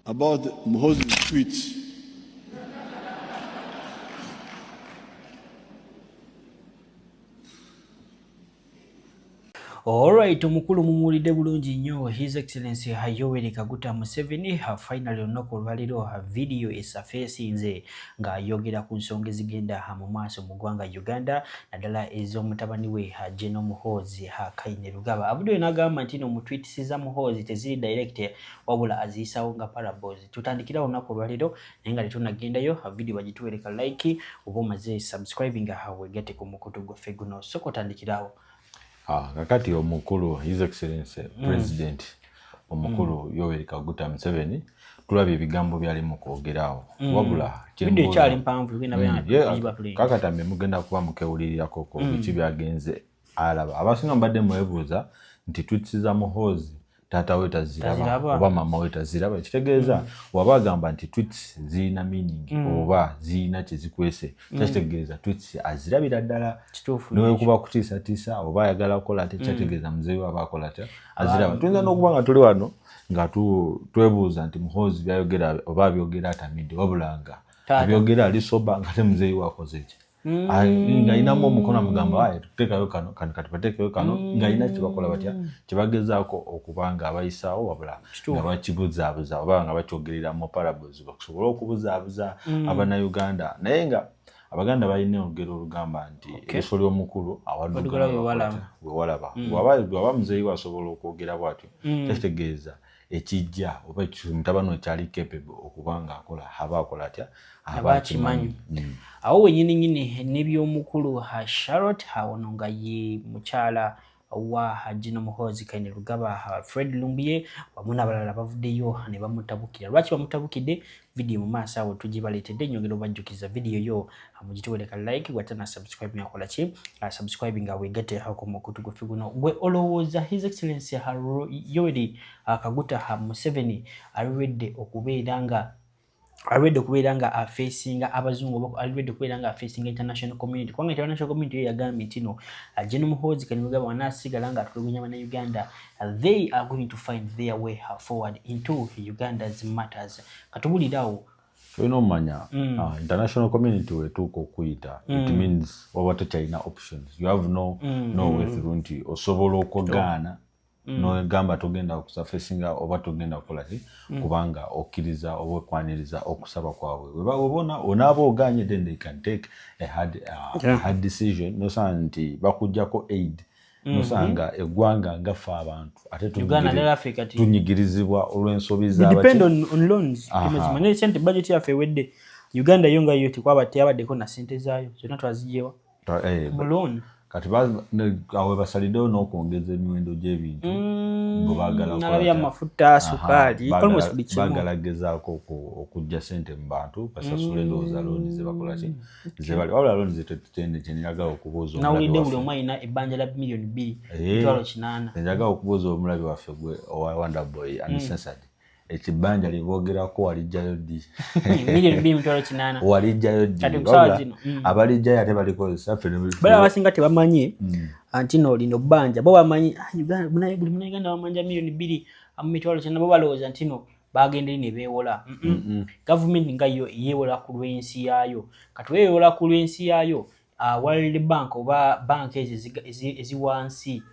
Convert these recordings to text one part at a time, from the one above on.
About Muhoozi's tweets. Alright, omukulu mumuwulidde bulungi nnyo His Excellency Yoweri Kaguta Museveni. Finally, olunaku olwaleero video esafeesinze ng'ayogera ku nsonga ezigenda mu maaso mu ggwanga Uganda, naddala ez'omutabani we General Muhoozi Kainerugaba. Avuddeyo n'agamba nti no mu tweets za Muhoozi teziri direct, wabula aziyisawo nga parables. Tutandikira olunaku olwaleero, naye nga tetunagendayo, video bagituwereka like oba omaze subscribing, wegatte ku mukutu gwaffe guno. Sooka otandikirawo. Ah, kakati omukulu His Excellency President omukulu Yoweri Kaguta Museveni, tulabye ebigambo byali mu kwogeraawo, wabula Video ekyali mpanvu, genda kakatambe mugenda kuba mukewulirirako ko biki byagenze alaba. Abasinga mbadde mwebuuza nti tweets za Muhoozi taata we taziraba Taziraba. oba maama we taziraba. Kitegeeza waba agamba nti tweets zirina meaning oba zirina kyezikwese, kyakitegeeza tweets azirabira ddala. Kituufu. Newekuba kutiisatiisa oba ayagala kukola ate, kyategeeza muzeeyi we aba akola atya? Aziraba. Tuyinza n'okuba nga tuli wano nga twebuuza nti Muhoozi byayogera oba abyogera atamidde, wabula nga Taata. abyogera ali sober, nga te muzeeyi we akoze ki? Ng'alinamu omukono, amugamba, "Aye, tuteekayo kano kano, kati bateekayo kano," ng'alina kyebakola batya, kyebagezaako okuba nga abayisaawo, wabula nga bakibuzaabuza oba nga bakyogerera mu parables basobole okubuzaabuza Abannayuganda. Naye nga Abaganda balina olugero olugamba nti eriiso ly'omukulu awaddugala awaddugala wewalaba. Wewalaba. Waba muzeeyi we asobola okwogera bw'atyo, kyakitegeeza ekijja oba mutabani we kyali capable okuba nga akola, aba akola atya? Aba akimanyi. Awo wenyini nyini n'ebyomukulu Charlotte awono nga ye mukyala wa General Muhoozi Kainerugaba, Fred Lumbuye wamu n'abalala bavuddeyo ne bamutabukira. Lwaki bamutabukidde? Vidiyo mu maaso awo tugibaleetedde. Nyongera obajjukiza, vidiyo yo mugituwereka like, gwate na subscribe, ngakola ki, subscribe nga wegatte ku mukutu gwaffe guno. Gwe olowooza His Excellency Yoweri Kaguta Museveni already okubeera nga afacinga abazungu oba already okubeera nga afacinga international community? Kubanga international community yo yagambye nti no General Muhoozi Kainerugaba wanaasigala nga atulugunya Bannayuganda, they are going to find their way forward into Uganda's matters. Katubulirawo. Olina omumanya, international community wetuuka okuyita, it means waba tokyalina options, you have no way through, nti osobola okugaana nogamba togenda kusafacinga oba togenda kukola ki, kubanga okkiriza oba okwaniriza okusaba kwabwe. Weba onaaba oganye, then they can take a hard decision, nosanga nti bakugjako aid, nosanga eggwanga ngaffe abantu ate Uganda naddala Africa tunyigirizibwa olw'ensobi We z'abaki. Depend on loans. Aha. Mazima ne sente budget yaffe ewedde. Uganda yo nga yo tekwaba teyabaddeko na sente zaayo zonna twaziggyewa mu loan. Kati awo basaliddewo n'okwongeza emiwendo gy'ebintu bwe baagala kukola Nalabye atya. amafuta, sukaali, almost buli kimu. Baagala gezaako okuggya sente mu bantu basasule endowooza looni zebakola ki, zebali, wabula looni zetetende. Kyenjagala okubuuza omulabi Nawulidde buli waffe omu alina ebbanja lya miliyoni 2 800,000. Njagala okubuuza omulabi waffe, gwe owa Wonder Boy Uncensored, ekibanja lyebogerako walijjayo ddi? Miliyoni 2 800,000. Walijjayo ddi? Kati ku ssaawa Wabula zino, abalijjayo ate balikozesa ffe Bali abasinga tebamanyi nti no lino bbanja. Bo bamanyi, ah, buli Munnayuganda bamanja miliyoni 2 800,000. Bo balowooza nti no bagenda eri ne beewola. Gavumenti nga yo yeewola ku lw'ensi yaayo. Kati weewola ku lw'ensi yaayo, World Bank oba bank ezo eziwansi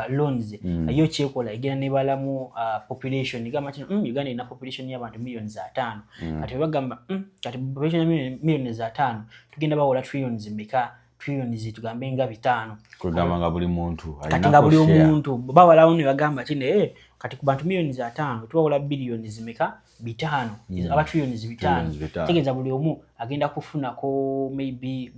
loans, yo kyekola egenda nebalamu population, egamba nti Uganda erina population y'abantu miliyoni 50. Kati webagamba, kati population ya miliyoni 50, tugenda bawola trillions meka? Trillions tugambe nga 5. Kwegamba nga buli muntu Kati alinako nga buli share. omuntu bawalawo ne bagamba ti naye kati ku bantu miliyoni 50 tubawola biliyoni zimeka? 5, aba trillions 5. Trillions 5. Kitegeeza buli omu agenda kufunako maybe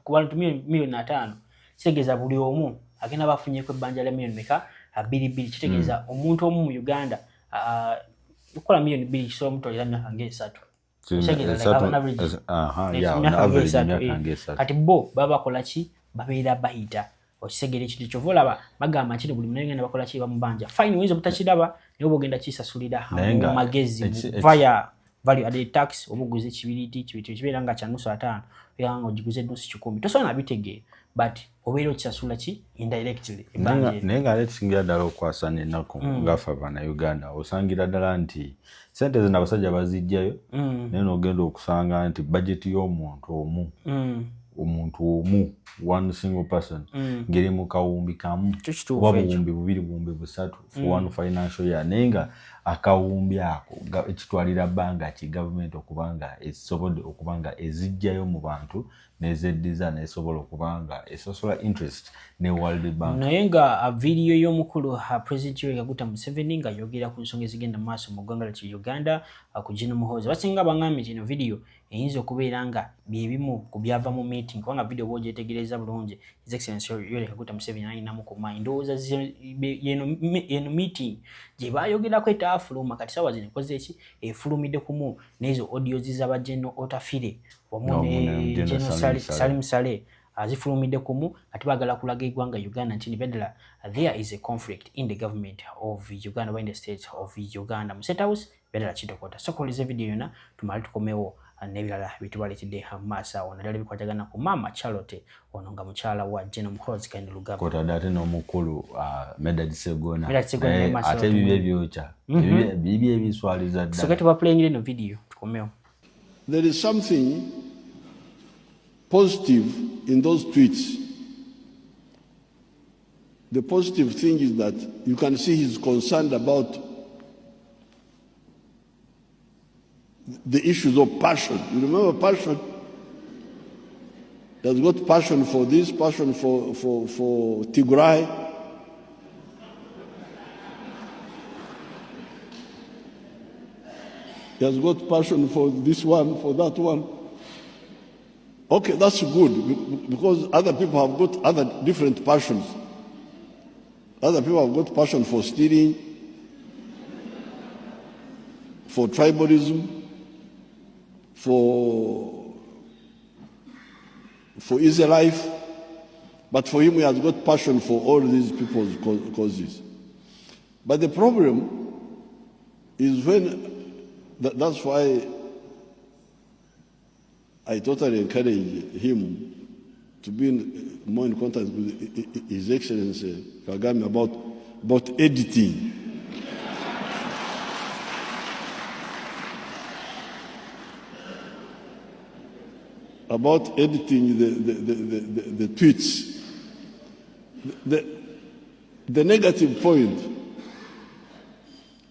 ku bantu miliyoni 50, kitegeeza buli omu agenda bafunyeko ebbanja lya miliyoni meka? Bbiri bbiri. Kitegeeza omuntu omu mu Uganda, okukola miliyoni 2 kisobola omutwalira myaka ngaesatu. Kitegeeza like Esatu- on average. Aha, yeah, on Emyaka average ng'esatu, emyaka ng'esatu. Kati bo baba bakola ki? Babeera bayita okisegera ekintu kyova olaba bagamba nti buli munayuganda bakola ki? Bamubanja. Fine, oyinza obutakiraba, naye oba ogenda kisasulira Naye mu nga magezi via value added tax. Oba oguze ekibiriiti, ekibiriiti kibeera nga kya nusu 50, era nga ogiguze nusu 100, tosobola nabitegeera. But obeera okisasula ki indirectly. Naye nga ate kisingira ddala okwasana ennaku ngaffe Abannayuganda, osangira ddala nti sente zino abasajja bazijjayo, naye nogenda okusanga nti bajeti y'omuntu omu, omuntu omu, one single person, ngeri mu kawumbi kamu oba buwumbi bubiri, buwumbi busatu for one financial year. Naye nga akawumbi ako kitwalira bbanga ki gavumenti okuba nga esobodde okuba nga ezijjayo mu bantu nezeddiza nesobola okuba nga esasula interest ne World Bank? Naye nga vidiyo y'omukulu President Yoweri Kaguta Museveni nga yogera ku nsonga ezigenda mu maaso mu ggwanga lyattu Uganda ku Gen Muhoozi, abasinga bangambye nti eno vidiyo eyinza okubeera nga byebimu ku byava mu meeting, kubanga vidiyo bw'ogyetegereza bulungi, His Excellency Yoweri Kaguta Museveni alinamu ku maanyi. Ndowooza yeno meeting gye baayogerako etaafuluma. Kati saawa zino ekoze ki? Efulumidde kumu n'ezo audios z'aba General Otafire wamu ne General Salim Saleh, azifulumidde kumu. Ate baagala kulaga eggwanga Uganda nti nibeddala there is a conflict in the government of Uganda oba in the state of Uganda, mu State House. Beddala kitokota. Sokuwuliza vidiyo yonna, tumale tukomewo n'ebirala byetubaleetedde mu maaso awo, naddala ebikwatagana ku maama Charlotte ono nga mukyala wa General Muhoozi Kainerugaba. Kotadde ate n'omukulu Medard Sseggona, ate ebibye byokya, bibye ebiswaliza ddala. Soke tubaplayingira eno vidiyo, tukomewo. There is something positive in those tweets. The positive thing is that you can see he's concerned about the issues of passion. You remember passion? He has got passion for this, passion for Tigray. He has got passion for this one, for that one. Okay, that's good, because other people have got other different passions. Other people have got passion for stealing, for tribalism, for easy life. But for him, he has got passion for all these people's causes. But the problem is when, that's why I totally encourage him to be more in contact with His Excellency Kagame about editing. About editing the tweets. The negative point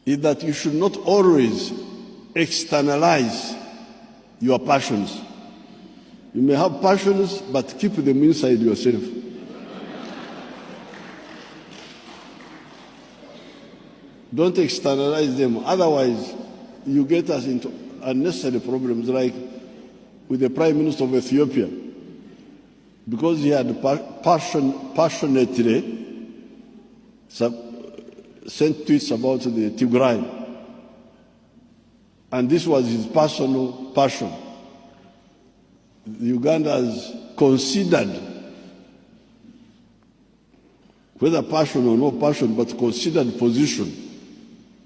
is that you should not always externalize your passions. You may have passions, but keep them inside yourself. Don't externalize them. Otherwise, you get us into unnecessary problems, like with the Prime Minister of Ethiopia. Because he had passionately sent tweets about the Tigray. And this was his personal passion. Uganda has considered, whether passion or no passion, but considered position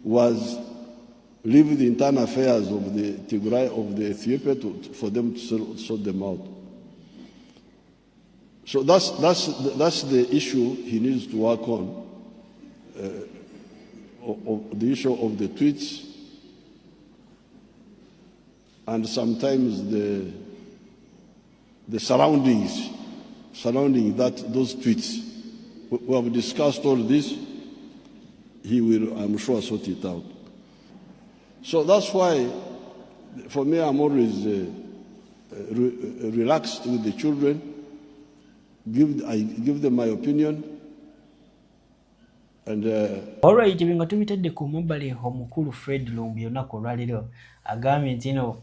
was leave the internal affairs of the Tigray, of the Ethiopia, for them to sort them out. So that's the issue he needs to work on, the issue of the tweets, and sometimes the surroundings surrounding those tweets. We have discussed all this. He will, I'm sure, sort it out. So that's why, for me, I'm always relaxed with the children. I give them my opinion. And Alright, ebyo nga tubitadde ku mabbali, omukulu Fred Lumbuye olunaku olwaleero agambye nti no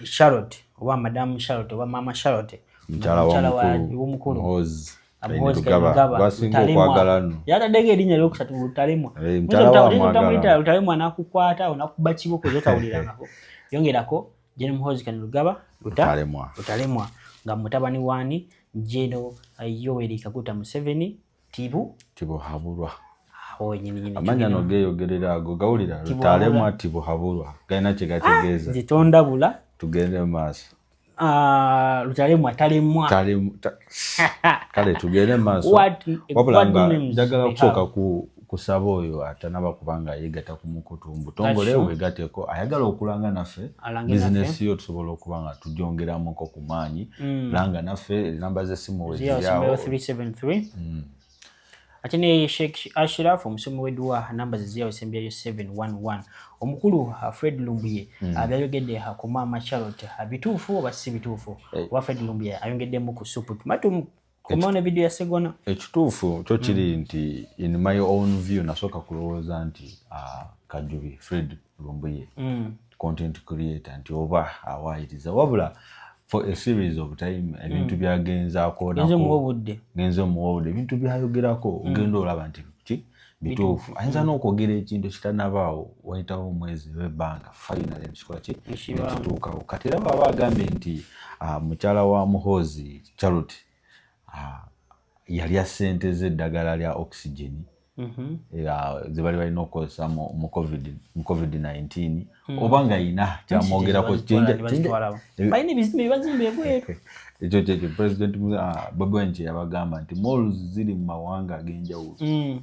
Charlotte oba Madamu Charlotte oba Maama Charlotte, mukyala mukyala w'omukulu w'omukulu Muhoozi Muhoozi Kainerugaba, Kainerugaba, gwasinga Lutalemwa. okwagala nno. Yataddeko erinnya lyokusatu, Lutalemwa. Eh, mukyala we amwagala. Otamuyita Lutalemwa n'akukwata awo n'akuba kiboko zotawulirangako. Yongerako Gen Muhoozi Kainerugaba Lutalemwa. Lutalemwa nga mutabani wani? Gen Yoweri Kaguta Museveni Tibu Tibuhaburwa. Awo wenyini nyini. Amanya no geeyogerera ago gawulira. Tibuhaburwa. Lutalemwa, Tibuhaburwa, galina kye gategeeza. Nze tondabula. Tugende mu maaso. Lutalemwa talemwa. Kale tugende maaso. Wabula nga njagala okusooka kusaba oyo atanaba kubanga yeegatta ku mukutu mubutongole, weegatteko, ayagala okulanga naffe bizinesi yo, tusobola okuba nga tugyongeramuko ku maanyi. Langa naffe, enamba z'essimu weziriawo. Ate ne Sheikh Ashraf, omusomi w'edduwa, namba zezirawo esembyayo 711. Omukulu Fred Lumbuye byayogedde ku maama Charlotte bituufu oba si bituufu? Oba Fred Lumbuye ayongeddemu ku supu? Tumatu komawo ne vidiyo ya Segona. Ekituufu kyo kiri nti in my own view, nasooka kulowooza nti Kajubi Fred Lumbuye, content creator, nti oba awaayiriza, wabula for a series of time ebintu byagenzaako Genze omuwa obudde. Genze omuwa obudde, ebintu byayogerako ogenda olaba nti ki bituufu. Ayinza n'okwogera ekintu ekitanabaawo, wayitawo omwezi oba ebbanga, finally nekikola ki? Nekibaawo. Nekituukawo. Kati era bwaba agambye nti mukyala wa Muhoozi Charlotte yalya ssente z'eddagala lya oxygen ze bali balina okukozesa mu COVID-19, oba nga yina kyamwogerako. Balina ebizimbe byebazimba ebweru. Ekyo kyekyo President Bobi Wine kye yabagamba nti malls ziri mu mawanga ag'enjawulo,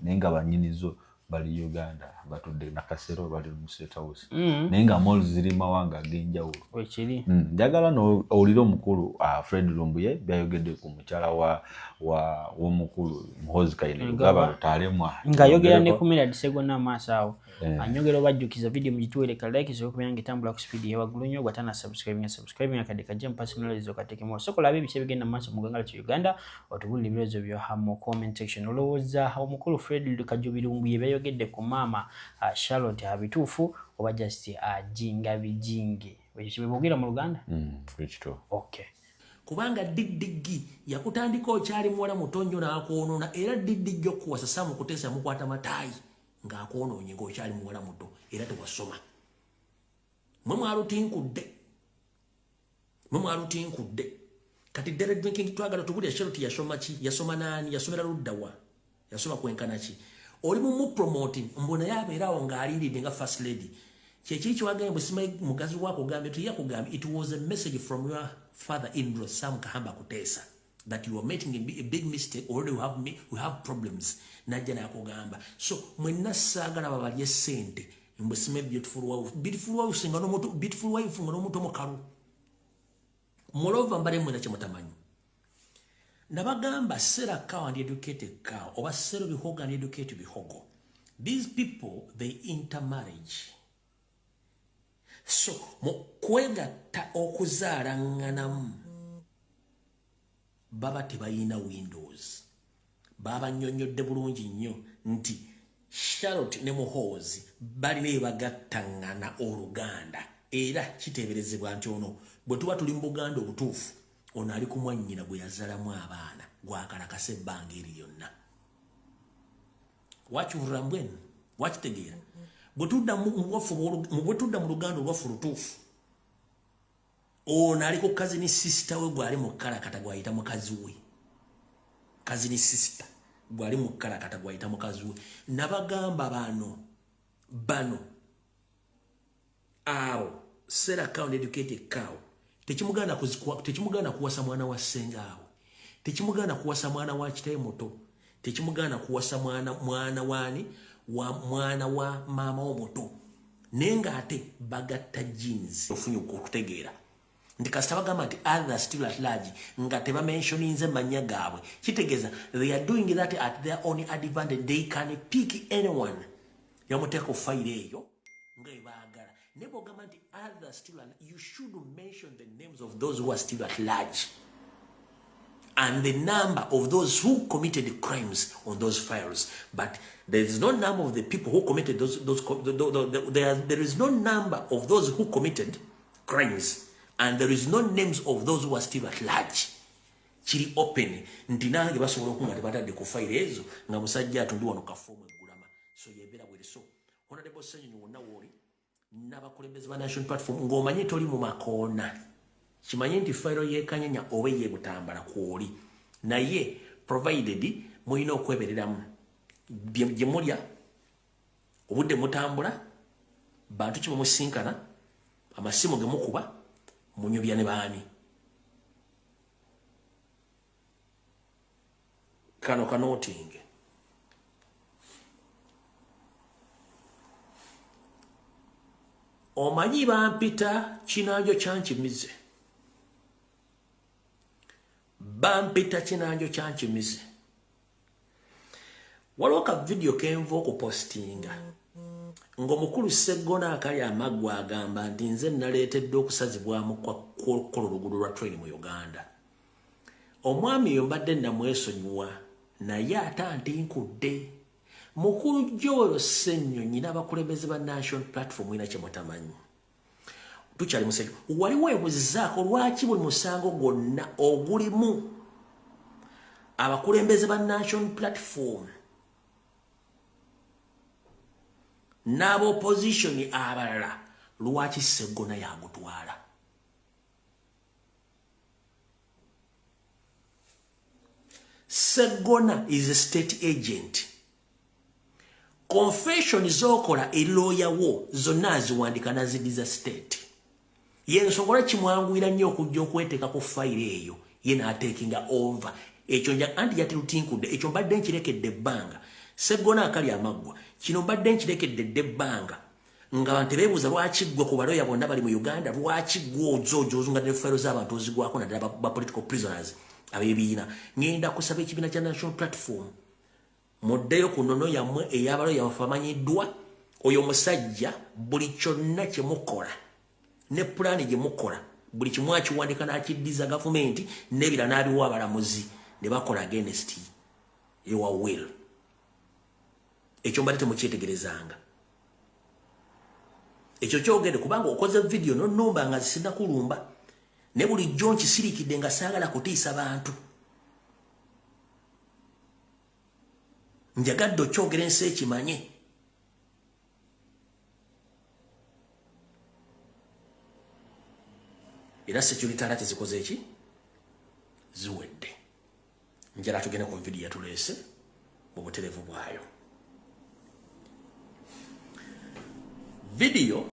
naye nga banyinizo bali Uganda, batudde Nakasero, bali mu State House, naye nga malls ziri mu mawanga ag'enjawulo. Wekiri. Njagala no owulire omukulu Fred Lumbuye byayogedde ku mukyala wa wa w'omukulu Muhoozi Kainerugaba Lutalemwa. Ng'ayogera ne ku Millard Segona amaaso awo. Anyogera obajjukiza video mugituwereka like esobole okubeera ng'etambula ku speed eyawaggulu nnyo. Gwatana subscribing, subscribing, akadde kajja mu personalize okateekemu. Osooka olabe ebiki ebigenda mu maaso mu ggwanga lyaffe Uganda, otubulire ebirowoozo byo mu comment section. Olowooza omukulu Fred Kajubi Lumbuye byayogedde ku maama Charlotte bituufu oba just ajinga bijinge? Ekyo kye boogera mu Luganda. Ekituufu. Okay. Kubanga DDG yakutandika okyali muwala muto nnyo n'akwonoona, era DDG okuwasa Sam Kuteesa yamukwata mataayi ng'akwonoonye ng'okyali muwala muto era tewasoma. Mwe mwalutinkudde, mwe mwalutinkudde. Kati ddala drinking, twagala tubulya Charlotte yasoma ki? Yasoma naani? Yasomera luddawa? Yasoma kwenkana ki? Oli mu promoting mbu naye abeerawo ng'alindiridde nga first lady. Kyekiri kyewagambye bwe simanyi mugazi wakugambye teyakugambye. It was a message from your father in law Sam Kahamba Kuteesa that you are making a big mistake already. We have problems. Najja nakugamba. So mwenna saagala babalye ssente mbwe simanyi beautiful wife, beautiful wife, singa n'omuto beautiful wife nga n'omuto mukalu. Moreover, mbale mwena kyemutamanyi, nabagamba sell a cow and educate a cow oba sell bihogo and educate bihogo. These people, they intermarriage. So mu kwegatta okuzaalaŋŋanamu baba tebayina windows. Babannyonnyodde bulungi nnyo nti Charlotte ne Muhoozi balina ebagattaŋŋana oluganda, era kiteeberezebwa nti ono bwe tuba tuli mu Buganda obutuufu, ono ali ku mwannyina gwe yazalamu abaana gwakalakasa ebbanga eri lyonna. Wakiwulira mbwenu, wakitegeera? Bwe tudda bwe tudda mu Luganda olwaffe olutuufu, ono ali ku cousin sister we gwali mu kalakata gwayita mukazi we, cousin sister gwali mu kalakata gwayita mukazi we. Nabagamba bano abo sell a cow and educate a cow. Tekimugaana kuwasa mwana wa ssengaawe, tekimugaana kuwasa mwana wa kitaye muto, tekimugaana kuwasa mwana wani wa mwana wa maama omuto, naye ng'ate bagatta genes. Ofunye okutegeera nti kasita bagamba nti others still at large nga tebamentioninze mannya gaabwe, kitegeeza they are doing that at their own advantage. They can pick anyone yamuteeka ku fayiro eyo nga ebaagala. Naye bwogamba nti others still at, you should mention the names of those who are still at large and the number of those who committed crimes on those files. But there is no number of the people who committed those there is no number of those who committed crimes and there is no names of those who are still at large. Kiri open nti nange basobola okunga tebatadde ku fayiro ezo nga musajja atundi wano kafoomu eggulama. So yebeera bwere. So Honorable Ssenyonyi, wonna wooli n'abakulembeze ba National Platform, ng'omanye toli mu makoona, kimanye nti fayiro y'ekanyanya oba ey'ebutambala kwoli, naye provided mulina okwebereramu gye mulya, obudde mutambula, bantu ki bemusinkana, amasimu ge mukuba, munyubya ne baani. Kano kanotinge. Omanyi bampita kinanjo kyankimize. Bampita kinanjo kyankimize. Waliwo ka vidiyo kenva okupostinga ng'omukulu Sseggona akali amaggwa agamba nti nze naleetedde okusazibwamu kwa kukola oluguudo lwa train mu Uganda. Omwami oyo mbadde namwesonyiwa, naye ate antinkudde. Mukulu Joel Ssenyonyi n'abakulembeze ba National Platform, ina kye mutamanyi. Tukyali musajja, wali weebuzizaako lwaki buli musango gwonna ogulimu abakulembeze ba National Platform n'aba opposition abalala, lwaki Sseggona yagutwala? Sseggona is a state agent. Confession zokola eri lawyer wo zonna aziwandika nazidiza state. Yensonga lwaki kimwanguyira nnyo okujja okweteeka ku fayiro eyo, ye n'atekinga over. Ekyo nja anti yatirutinkude. Ekyo mbadde nkirekedde ebbanga. Sseggona akali amaggwa, kino mbadde nkirekedde dde ebbanga nga bantu beebuuza lwaki ggwe ku baloya bonna bali mu Uganda, lwaki ggwe ozooja ozunga ne fayiro z'abantu ozigwako, naddala ba political prisoners ab'ebibiina. Ŋŋenda kusaba ekibiina kya National Platform muddeyo ku nnono yammwe ey'abaloya bafe bamanyiddwa. Oyo omusajja buli kyonna kye mukola ne pulaani gye mukola, buli kimu akiwandika n'akiddiza gavumenti n'ebira n'abiwa abalamuzi ne bakola against your will. Ekyo mbadde temukyetegerezanga. Ekyo kyogedde kubanga okoze vidiyo nonnumba nga zisinakulumba, ne bulijjo nkisirikidde nga saagala kutiisa bantu. Njagadde okyogera ensi ekimanye. Era security alert zikoze eki ziwedde. Njala tugende ku vidiyo yatuleese mu buterevu bwayo. Vidiyo.